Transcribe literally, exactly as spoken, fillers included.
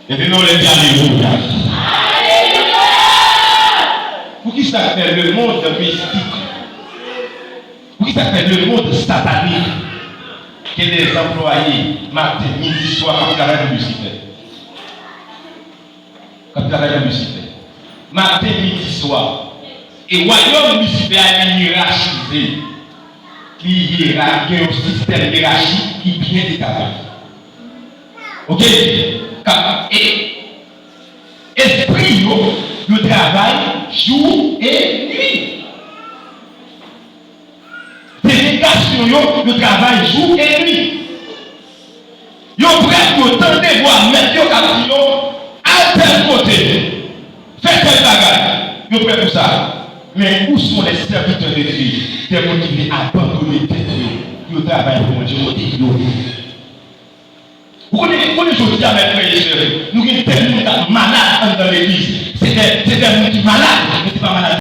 Leve men w, leve, alelouya. Poukisa k fè lemonn mistik? Poukisa k fè lemonn satanik gen de anplwaye maten, midi, swa k ap travay pou Lisifè? K ap travay pou Lisifè. Maten, midi, swa. E wayòm Lisifè a, li yerachize. Li yera-, gen yon sistèm yerachi ki byen etabli. Oke? Ka-, e, espri yo, yo travay jou e nwi. Delegasyon yo, yo travay jou e nwi. Yo prè pou yo tande vwa mèt yo k ap di yo, al tèl kote, fè tèl bagay. Yo prè pou sa. Men où sont les serviteurs de Dieu? Des moun ki vle abandone tèt yo, yo travay pou Bondye kote yo ye. Ou konnen, ou konnen jodi a menm, frè e sè, nou gen tèlman